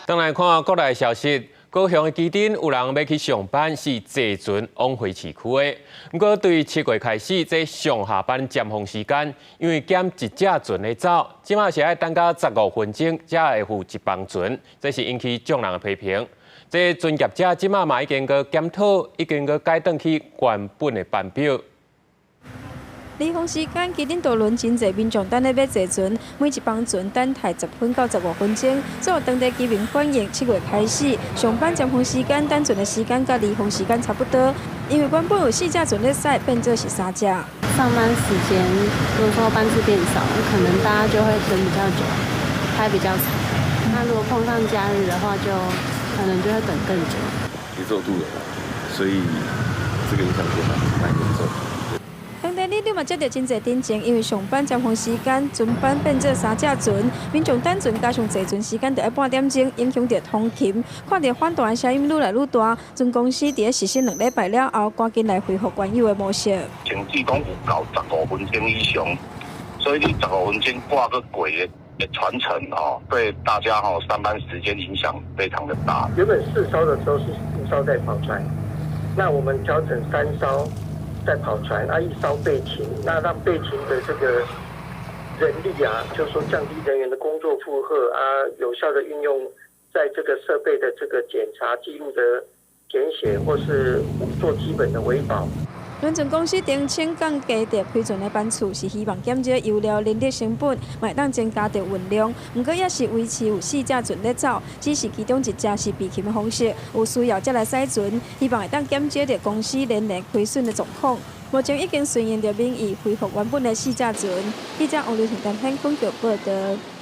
轉來看國內消息，高雄的旗津有人欲去上班是坐船往回市區的，毋過對7月開始，這上下班尖峰時間，因為減一隻船咧走，這馬是愛等到15分鐘才會有一班船，這是引起眾人的批評。這船業者這馬嘛已經閣檢討，已經閣改轉去原本的班表。離峰時間，旗津渡輪真濟民眾等咧欲坐船，每一班船等待10分到15分鐘。所以當地居民反映，7月開始上班尖峰時間等船的時間佮離峰時間差不多，因為原本有四隻船咧駛，變做是三隻。上班時間如果說班次變少，可能大家就會等比較久，排比較長。那如果碰上假日的話，就可能就會等更久。你坐渡輪，所以這個影響就蠻嚴重。當地里長嘛接著真濟陳情，因為上班尖峰時間船班變做三隻船，民眾等船加上坐船時間著愛半點鐘，影響著通勤。看著反彈的聲音愈來愈大，船公司佇咧實施2禮拜了後，趕緊來恢復原有的模式。停止講有夠十五分鐘以上，所以你十五分鐘掛個過的船程哦，對大家吼上班時間影響非常的大。原本四艘的時候是四艘在跑船，那我們調整三艘在跑船，啊一艘備勤，那讓備勤的這個人力啊，就是說降低人員的工作負荷啊，有效的運用在這個設備的這個檢查記錄的填寫，或是做基本的維保。輪船公司澄清降低著開船的班次，是希望減少油料、人力成本，嘛會當增加著運量。毋過也是維持有四隻船咧走，只是其中一隻是備勤的方式，有需要才來駛船，希望會當減少著公司連年虧損的狀況。目前已經順應著民意，恢復原本的四隻船。記者王劉成、陳天坤報導。